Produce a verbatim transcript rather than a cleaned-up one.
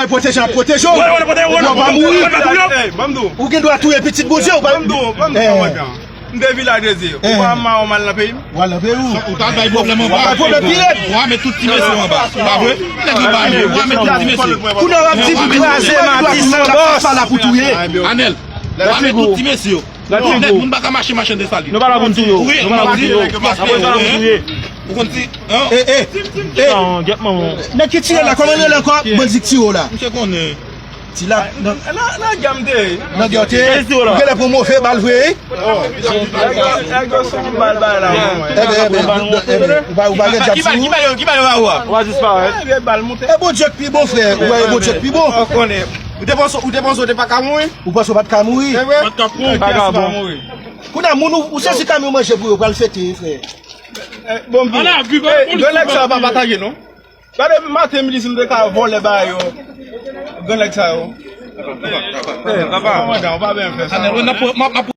Ay, pwoteje, ap pwoteje w. Ou pa mouri. Ou gen dwa touye pitit Bondye, ou pa. M te vilaj de Dye. Ou pa mawon mal nan peyi m. Ou al nan peyi ou. Ou ta bay pwoblèm anba. Ou pa pwoblèm pi rèd. Ou a met tout ti mesye anba. Pa vre? Nèg yo ba yo. Ou a met tout ti mesye. Kounye a w ap di pou kraze Matis san bòs. Pa la pou touye. Anèl. Ou a met tout ti mesye yo. Nèg moun pa ka mache machann de sali. Nou pa la pou n touye w. Nou pa la pou n touye w. Apre sa la pou n touye. Ou konn ti, hein? Eh, eh, eh. Nèg ki tire la, kòman l rele ankò? Bandi k tire w la. Misye konnen. Ti la, nan, nan gè m te ye. Nan gè w te ye. Ou genlè pran move bal vre, wi. Nèg yo, nèg yo sou bal bay la. Eben, eben, eben, ou pa, ou pa gen djab sou ou. Ki bal yo, ki bal yo ba ou a? Ou a disparèt. Vye bal monte. E Bondye k pi bon, frè. Ou wè, e Bondye k pi bon. Ou konnen. Ou te panse, ou te panse ou te pa ka mouri? Ou panse w pa t ka mouri? Se vre? Vagabon. Kounye a, moun ou, ou sezi kamyon manje pou yo, pral fete, frè. Eh, bon, eh, grann nèg sa yo pa pataje, non. Gade maten, m di si m te ka vòlè ba yo. Grann nèg sa yo. Eh, papa. Kòmandan, ou pa byen fè sa.